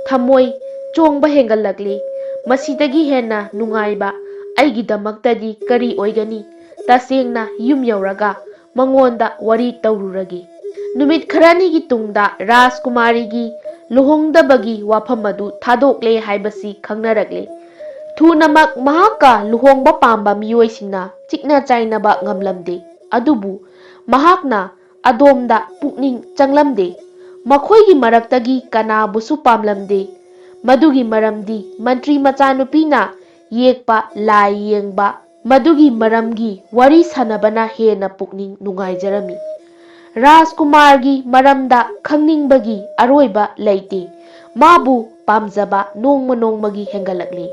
ꯊꯃꯣꯏ ꯆꯣꯡꯕ ꯍꯦꯟꯒꯠꯂꯛꯂꯤ꯫ ꯃꯁꯤꯗꯒꯤ ꯍꯦꯟꯅ ꯅꯨꯡꯉꯥꯏꯕ ꯑꯩꯒꯤꯗꯃꯛꯇꯗꯤ ꯀꯔꯤ ꯑꯣꯏꯒꯅꯤ? ꯇꯁꯦꯡꯅ ꯌꯨꯝ ꯌꯧꯔꯒ ꯃꯉꯣꯟꯗ ꯋꯥꯔꯤ ꯇꯧꯔꯨꯔꯒꯦ꯫ ꯅꯨꯃꯤꯠ ꯈꯔꯅꯤꯒꯤ ꯇꯨꯡꯗ ꯔꯥꯖꯀꯨꯃꯥꯔꯤꯒꯤ ꯂꯨꯍꯣꯡꯗꯕꯒꯤ ꯋꯥꯐꯝ ꯑꯗꯨ ꯊꯥꯗꯣꯛꯂꯦ ꯍꯥꯏꯕꯁꯤ ꯈꯪꯅꯔꯛꯂꯦ꯫ ꯊꯨꯅꯃꯛ ꯃꯍꯥꯛꯀ ꯂꯨꯍꯣꯡꯕ ꯄꯥꯝꯕ ꯃꯤꯑꯣꯏꯁꯤꯡꯅ ꯆꯤꯛꯅ ꯆꯥꯏꯅꯕ ꯉꯝꯂꯝꯗꯦ꯫ ꯑꯗꯨꯕꯨ ꯃꯍꯥꯛꯅ ꯑꯗꯣꯝꯗ ꯄꯨꯛꯅꯤꯡ ꯆꯪꯂꯝꯗꯦ꯫ ꯃꯈꯣꯏꯒꯤ ꯃꯔꯛꯇꯒꯤ ꯀꯅꯥꯕꯨꯁꯨ ꯄꯥꯝꯂꯝꯗꯦ꯫ ꯃꯗꯨꯒꯤ ꯃꯔꯝꯗꯤ ꯃꯟꯇ꯭ꯔꯤ ꯃꯆꯥꯅꯨꯄꯤꯅ ꯌꯦꯛꯄ ꯂꯥꯏ ꯌꯦꯡꯕ, ꯃꯗꯨꯒꯤ ꯃꯔꯝꯒꯤ ꯋꯥꯔꯤ ꯁꯥꯟꯅꯕꯅ ꯍꯦꯟꯅ ꯄꯨꯛꯅꯤꯡ ꯅꯨꯡꯉꯥꯏꯖꯔꯝꯃꯤ꯫ ꯔꯥꯖꯀꯨꯃꯥꯔꯒꯤ ꯃꯔꯝꯗ ꯈꯪꯅꯤꯡꯕꯒꯤ ꯑꯔꯣꯏꯕ ꯂꯩꯇꯦ꯫ ꯃꯥꯕꯨ ꯄꯥꯝꯖꯕ ꯅꯣꯡꯃ ꯅꯣꯡꯃꯒꯤ ꯍꯦꯟꯒꯠꯂꯛꯂꯤ꯫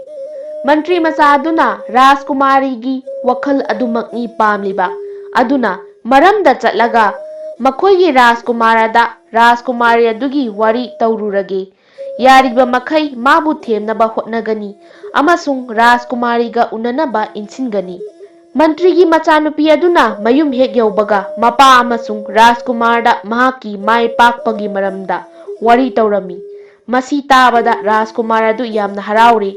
ꯃꯟꯇ꯭ꯔꯤ ꯃꯆꯥ ꯑꯗꯨꯅ ꯔꯥꯖꯀꯨꯃꯥꯔꯤꯒꯤ ꯋꯥꯈꯜ ꯑꯗꯨꯃꯛꯅꯤ ꯄꯥꯝꯂꯤꯕ꯫ ꯑꯗꯨꯅ ꯃꯔꯝꯗ ꯆꯠꯂꯒ ꯃꯈꯣꯏꯒꯤ ꯔꯥꯖꯀꯨꯃꯥꯔꯗ ꯔꯥꯖꯀꯨꯃꯥꯔꯤ ꯑꯗꯨꯒꯤ ꯋꯥꯔꯤ ꯇꯧꯔꯨꯔꯒꯦ꯫ ꯌꯥꯔꯤꯕ ꯃꯈꯩ ꯃꯥꯕꯨ ꯊꯦꯝꯅꯕ ꯍꯣꯠꯅꯒꯅꯤ ꯑꯃꯁꯨꯡ ꯔꯥꯖꯀꯨꯃꯥꯔꯤꯒ ꯎꯅꯅꯕ ꯏꯟꯁꯤꯟꯒꯅꯤ꯫ ꯃꯟꯇ꯭ꯔꯤꯒꯤ ꯃꯆꯥꯅꯨꯄꯤ ꯑꯗꯨꯅ ꯃꯌꯨꯝ ꯍꯦꯛ ꯌꯧꯕꯒ ꯃꯄꯥ ꯑꯃꯁꯨꯡ ꯔꯥꯖꯀꯨꯃꯥꯔꯗ ꯃꯍꯥꯛꯀꯤ ꯃꯥꯏ ꯄꯥꯛꯄꯒꯤ ꯃꯔꯝꯗ ꯋꯥꯔꯤ ꯇꯧꯔꯝꯃꯤ꯫ ꯃꯁꯤ ꯇꯥꯕꯗ ꯔꯥꯖꯀꯨꯃꯥꯔ ꯑꯗꯨ ꯌꯥꯝꯅ ꯍꯔꯥꯎꯔꯦ꯫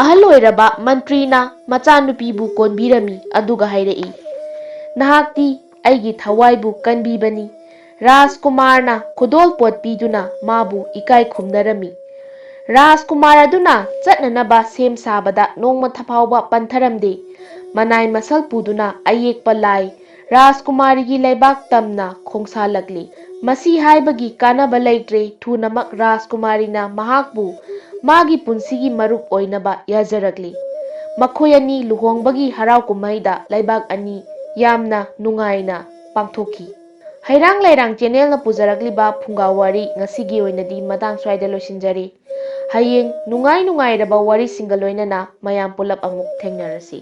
ꯑꯍꯜ ꯑꯣꯏꯔꯕ ꯃꯟꯇ꯭ꯔꯤꯅ ꯃꯆꯥꯅꯨꯄꯤꯕꯨ ꯀꯣꯟꯕꯤꯔꯝꯃꯤ ꯑꯗꯨꯒ ꯍꯥꯏꯔꯛꯏ, "ꯅꯍꯥꯛꯇꯤ ꯑꯩꯒꯤ ꯊꯋꯥꯏꯕꯨ ꯀꯟꯕꯤꯕꯅꯤ꯫" ꯔꯥꯖꯀꯨꯃꯥꯔꯅ ꯈꯨꯗꯣꯜꯄꯣꯠ ꯄꯤꯗꯨꯅ ꯃꯥꯕꯨ ꯏꯀꯥꯏ ꯈꯨꯝꯅꯔꯝꯃꯤ꯫ ꯔꯥꯖꯀꯨꯃꯥꯔ ꯑꯗꯨꯅ ꯆꯠꯅꯅꯕ ꯁꯦꯝ ꯁꯥꯕꯗ ꯅꯣꯡꯃꯇ ꯐꯥꯎꯕ ꯄꯟꯊꯔꯝꯗꯦ꯫ ꯃꯅꯥꯏ ꯃꯁꯜ ꯄꯨꯗꯨꯅ ꯑꯌꯦꯛꯄ ꯂꯥꯏ ꯔꯥꯖꯀꯨꯃꯥꯔꯤꯒꯤ ꯂꯩꯕꯥꯛ ꯇꯝꯅ ꯈꯣꯡꯁꯥꯜꯂꯛꯂꯤ꯫ ꯃꯁꯤ ꯍꯥꯏꯕꯒꯤ ꯀꯥꯟꯅꯕ ꯂꯩꯇ꯭ꯔꯦ, ꯊꯨꯅꯃꯛ ꯔꯥꯖꯀꯨꯃꯥꯔꯤꯅ ꯃꯍꯥꯛꯄꯨ ꯃꯥꯒꯤ ꯄꯨꯟꯁꯤꯒꯤ ꯃꯔꯨꯞ ꯑꯣꯏꯅꯕ ꯌꯥꯖꯔꯛꯂꯤ꯫ ꯃꯈꯣꯏ ꯑꯅꯤ ꯂꯨꯍꯣꯡꯕꯒꯤ ꯍꯔꯥꯎ ꯀꯨꯝꯍꯩꯗ ꯂꯩꯕꯥꯛ ꯑꯅꯤ ꯌꯥꯝꯅ ꯅꯨꯡꯉꯥꯏꯅ ꯄꯥꯡꯊꯣꯛꯈꯤ꯫ ꯍꯩꯔꯥꯡ ꯂꯩꯔꯥꯡ ꯆꯦꯅꯦꯜꯅ ꯄꯨꯖꯔꯛꯂꯤꯕ ꯐꯨꯡꯒꯥ ꯋꯥꯔꯤ ꯉꯁꯤꯒꯤ ꯑꯣꯏꯅꯗꯤ ꯃꯇꯥꯡ ꯁ꯭ꯋꯥꯏꯗ ꯂꯣꯏꯁꯤꯟꯖꯔꯦ꯫ ꯍꯌꯦꯡ ꯅꯨꯡꯉꯥꯏ ꯅꯨꯡꯉꯥꯏꯔꯕ ꯋꯥꯔꯤꯁꯤꯡꯒ ꯂꯣꯏꯅꯅ ꯃꯌꯥꯝ ꯄꯨꯂꯞ ꯑꯃꯨꯛ ꯊꯦꯡꯅꯔꯁꯤ꯫